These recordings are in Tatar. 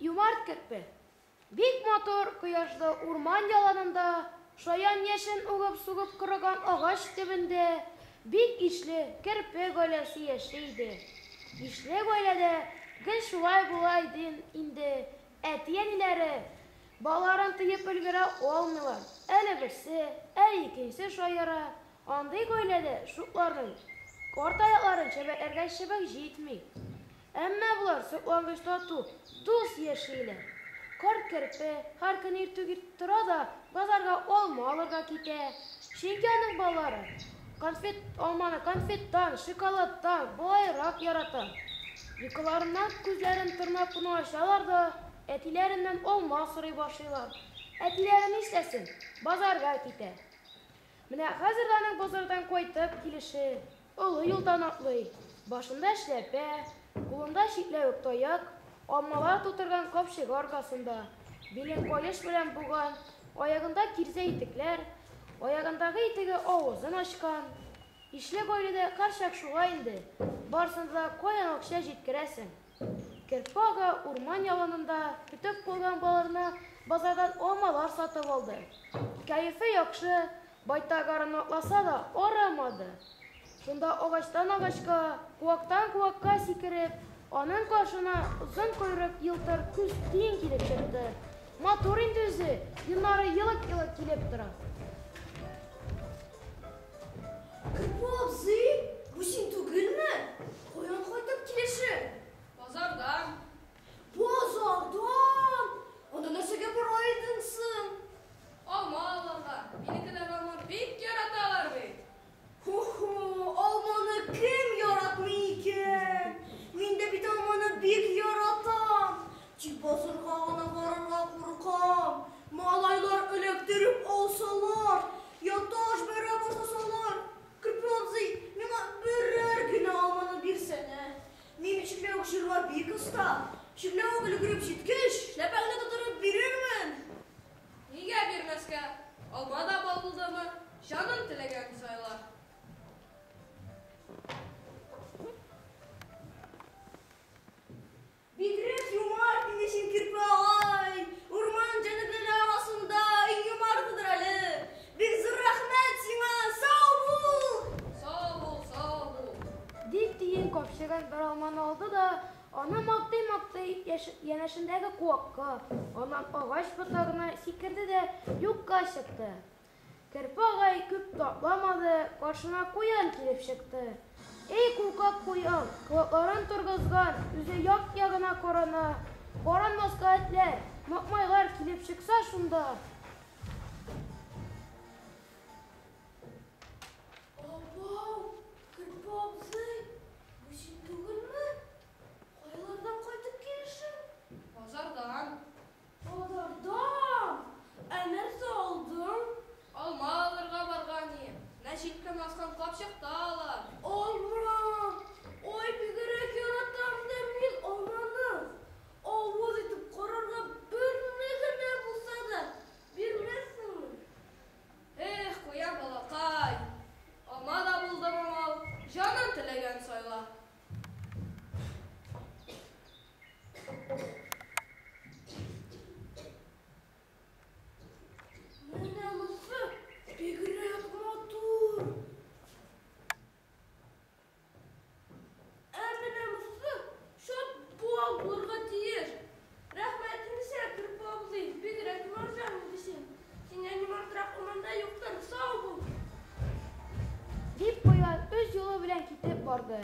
Юмарт керпе. Бик матур кояшлы урман яланында, шаян яшен угып-сугып корыган агач төбендә бик ишле керпе гаиләсе яши иде. Ишле гаиләдә гел шулай була иде инде, әти-әниләре балаларын тыеп өлгерә алмыйлар, әле берсе, әле икенчесе шаяра, андый гаиләдә шукларның карт аякларын чәбәкләргә чыбык җитми. Әмма болар соклангыч тату, дус яшиләр. Карт керпе һәр көн иртүк тора да базарга алма алырга китә. Чөнки аның балалары конфет, алманы конфеттан, шоколадтан болайрак ярата. Йокыларыннан күзләрен тырнап кына ачалар да, әтиләреннән алма сорый башлыйлар. Әтиләре нишләсен, базарга китә. Менә хәзер дә аның базардан кайтып килеше. Олы юлдан атлый. Башында эшләпә, кулында чикләвек таяк, алмалар тутырган капчыгы аркасында. Билен каеш белән буган, аягында кирзә итекләр, аягындагы итеге авызын ачкан. Ишле гаиләдә һәрчак шулай инде, барысына да каян акча җиткерәсең? Керпе ага урман яланында көтеп куйган балаларына базардан алмалар сатып алды. Кәефе яхшы, байтак араны атласа да, арымады. Шунда агачтан агачка, куактан куакка сикереп, аның каршына озын койрык елтыр күз тиен килеп чыкты. Матур инде үзе, йоннары елык-елык килеп тора. Керпе абзый, бу син түгелме? Каян кайтып килешең? Базардан. Базардан? Анда нәрсәгә бара идең соң? Алма алырга. Минекеләр алма бик яраталар бит. Хо-хо, алманы кем яратмый икән? Мин дә бит алманы бик яратам. Тик базарга гына барырга куркам. Малайлар эләктереп алсалар, я таш бәрә башласалар. Керпе абзый, миңа берәр генә алманы бирсәнә. Мин бит чикләвек җыярга бик оста. Чикләвек өлгереп җиткәч, шляпәңне тутырып бирермен. Нигә бирмәскә? Алма да бал булдымы? Җаның теләгән сайла. Бигрәк юмарт инде син, Керпе агай! Урман җәнлекләре арасында иң юмартыдыр әле. Бик зур рәхмәт сиңа! Сау бул! Сау бул, сау бул. Дип тиен капчыгын бер алманы алды да, аны мактый-мактый янәшендәге куакка, аннан агач ботагына сикерде дә юкка чыкты. Керпе агай күп тә атламады, каршына куян килеп чыкты. Эй, куркак куян, колакларын торгызган, үзе як-ягына карана, каранмаска этләр, маһмайлар килеп чыкса шунда. Абау, Керпе абзый, бу син түгелме? Кайлардан кайтып килешең? Базардан. Базардан? Ә нәрсә алдың? Алма алырга барган идем. Менә җилкән аскан капчыкта алар. Алма! Ой, бигрәк яратам да мин алманы. Авыз итеп карарга берне генә булса да бирмәссеңме? Эх, куян балакай. Алма да булдымы мал, җаның теләгән сайла. Менә монысы бигрәк матур. Ә менә монысы чат бал булырга тиеш. Рәхмәт инде сиңа, Керпе абзый, бигрәк юмартсың инде син. Синнән юмартрак урманда юктыр, сау бул. Дип куян үз юлы белән китеп барды.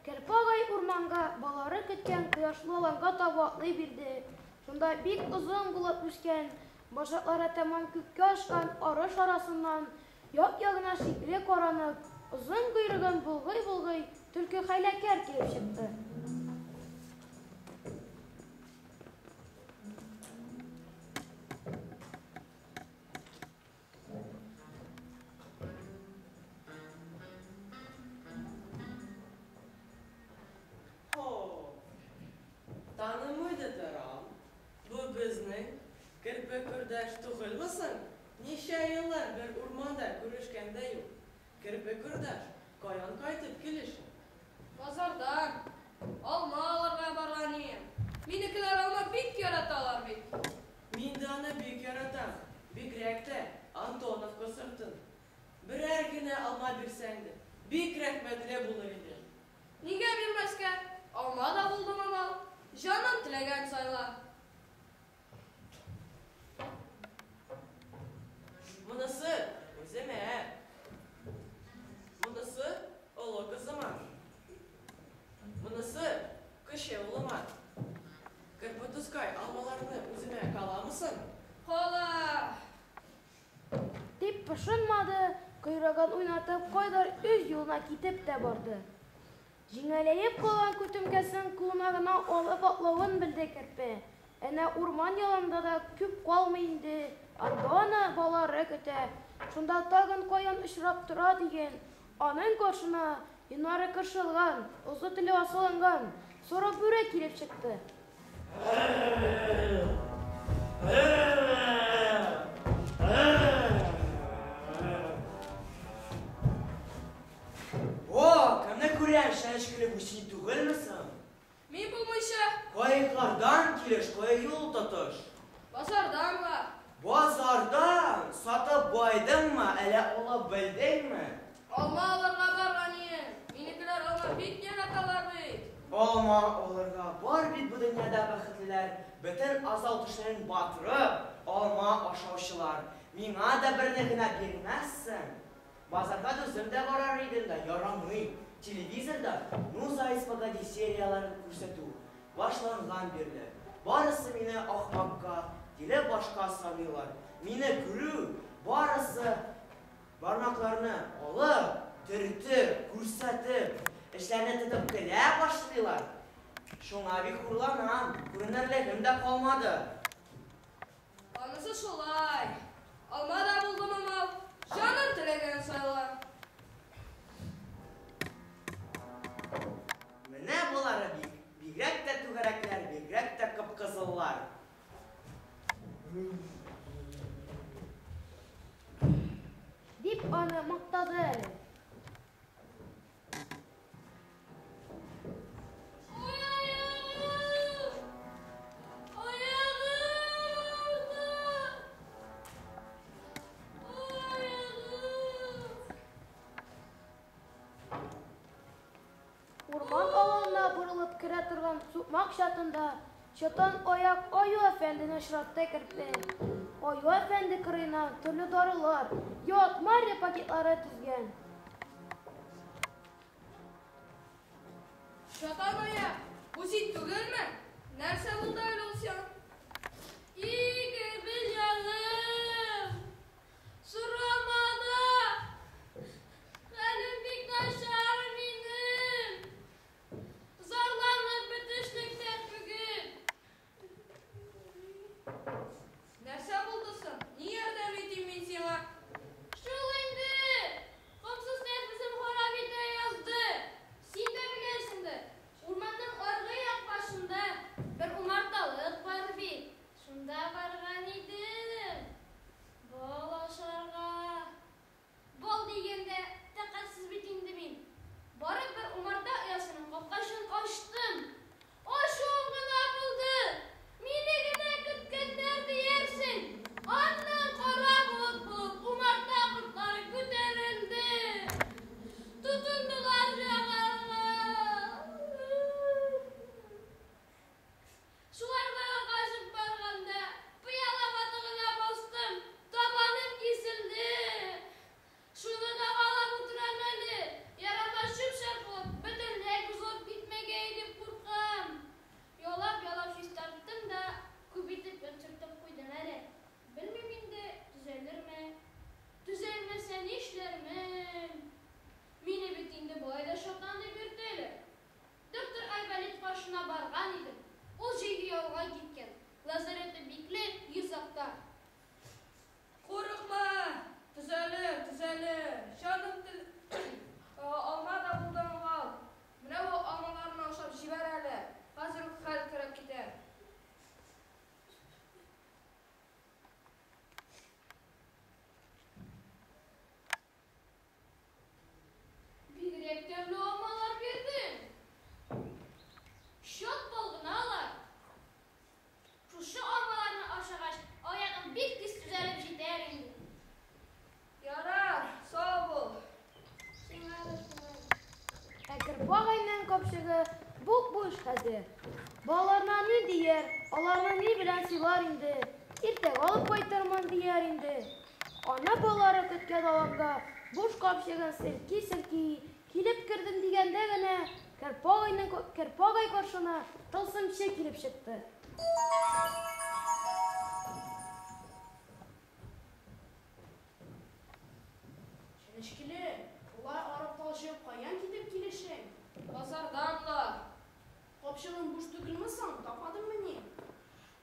Керпе агай урманга, балалары көткән кояшлы аланга таба атлый бирде. Шунда бик озын булып үскән, башаклары тәмам күккә ашкан арыш арасыннан, як-ягына шикле каранып, озын койрыгын болгый-болгый, төлке хәйләкәр килеп чыкты. Һо, танымый да торам. Бу безнең Керпе кордаш түгелме соң? Ничә еллар бер урманда күрешкән дә юк. Керпе кордаш, каян кайтып килешең? Базардан. Алма алырга барган идем. Минекеләр алма бик Бигрәк тә Антоновка сортын. Берәр генә алма бирсәң дә, бик рәхмәтле булыр идем. Нигә бирмәскә? Алма да булдымы мал? Җаның теләгән сайла. Монысы үземә. Монысы олы кызыма. Монысы кече улыма. Керпе дускай, алмаларны үземә каламы соң? Кала! Дип пошынмады, койрыгын уйнатып кайдыр үз юлына китеп тә барды. Җиңеләеп калган күтүмкәсен кулына гына алып атлавын белде Керпе. Әнә урман яланда да күп калмый инде, анда аны балалары көтә. Шунда тагын каян очрап тора диген, аның каршына йоннары кыршылган, озын теле асылынган соры бүре килеп чыкты. О, кемне күрәм, чәнечкеле бу син түгелме соң? Мин булмыйча. Каеклардан килеш, кая юл тотыш? Базардан ла. Базардан сатып байдыңмы, әллә алып белдеңме? Алма алырга барган идем. Минекеләр алма бик яраталар бит. Алма алырга бар бит бу дөньяда бәхетлеләр, бөтен азау тешләрен батырып, алма ашаучылар. Миңа да берне генә бирмәссең. Базарга үзем дә барар идем дә, ярамый. Телевизорда «Ну, заяц, погоди» серияларын күрсәтү башланган бирле. Барысы мине ахмакка, тиле башка саныйлар. Мине күрү, барысы бармакларны алып, төртеп, күрсәтеп, эшләрне тотып көлә башлыйлар. Шуңа бик хурланам, күренерлегем дә калмады. Анысы шулай. Алма да булдымы мал? Җаның теләгән сайла. Менә болары бик, бигрәк тә түгәрәкләр, бигрәк тә кып-кызыллар. Дип аны мактады әле. Ой, аягым! Аягым! Ой, аягым! Урман аланына борылып керә торган сукмак чатында чатан аяк Аю әфәндене очратты Керпе. Аю әфәнде кырыена төрле дарулар, йод, марля пакетлары тезгән. Чатан аяк, бу син түгелме? Нәрсә булды әле ул сиңа? И, Керпе җаным! Сорама да! Хәлем бик начар минем! Зарланып бетешлек тә түгел. Нәрсә булды соң? Ни ярдәм итим мин сиңа? Шул инде! Комсыз нәфесем харап итә язды. Син дә беләсеңдер, урманның аргы як башында бер умарта иде. Балаларына ни дияр, аларны ни белән сыйлар инде, иртәгә алып кайтырмын дияр инде. Ана балалары көткән аланга буш капчыгын селки-селки килеп кердем дигәндә генә Керпе агай каршына тылсымчы килеп чыкты. Чәнечкеле, болай арып-талчып каян китеп килешең? Базардан ла. Капчыгың буш түгелме соң, тапмадыңмыни?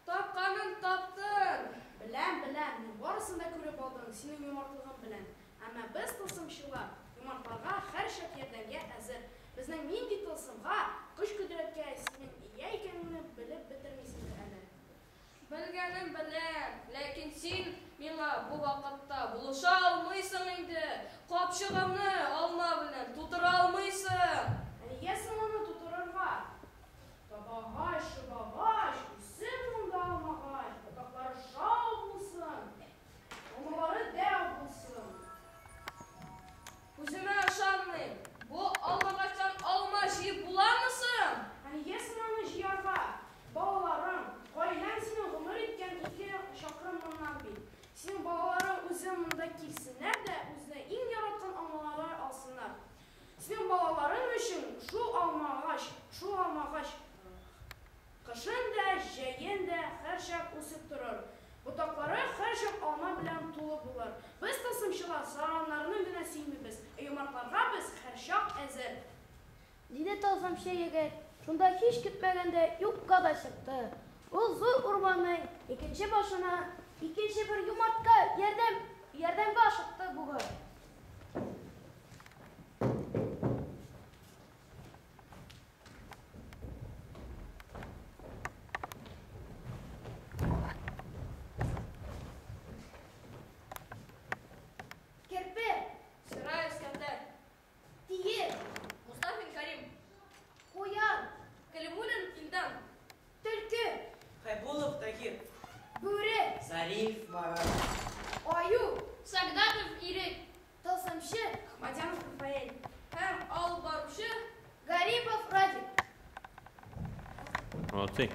Тапканын таптым. Беләм, беләм, мин барысын да күреп алдым синең юмартлыгың белән. Әмма без, тылсымчылар, юмартларга һәрчак ярдәмгә әзер. Безнең нинди тылсымга, көч-кодрәткә синең ия икәнеңне белеп бетермисеңдер әле. Белгәнен беләм, ләкин син миңа бу вакытта булыша алмыйсың инде. Капчыгымны алма белән тутыра алмыйсың. Ә нигә соң аны тутырырга? Табагач, шобагач, үсеп монда алмагач, ботаклары шау булсын, алмалары дәү булсын. Үземә ышанмыйм. Бу алмагачтан алма җыеп буламы соң? Ә нигә соң аны җыярга? Балаларың, гаиләң синең гомер иткән ике чакрым моннан бит. Синең балаларың үзе монда килсеннәр дә, үзенә иң яраткан алмалары алсыннар. Синең балаларың өчен шул алмагач, шул алмагач кышын да, җәен дә һәрчак үсеп торыр. Ботаклары һәрчак алма белән тулы булыр. Без, тылсымчылар, сараннарны гына сөймибез, ә юмартларга без һәрчак әзер. Диде тылсымчы егет, шунда һич көтмәгәндә юкка да чыкты. Ул зур урманның икенче башына икенче бер юмартка ярдәм, ярдәмгә ашыкты бугай. Керпе. Сираев Искәндәр. Тиен. Мустафин Карим. Куян. Кәлимуллин Илдан. Төлке. Хәйбуллов Таһир. Бүре. Зариф Марат. Аю. Сагдатов Ирек. Тылсымчы. Әхмәтҗанов Рафаэль. Һәм алып баручы Гарипов Радик. Молодцы.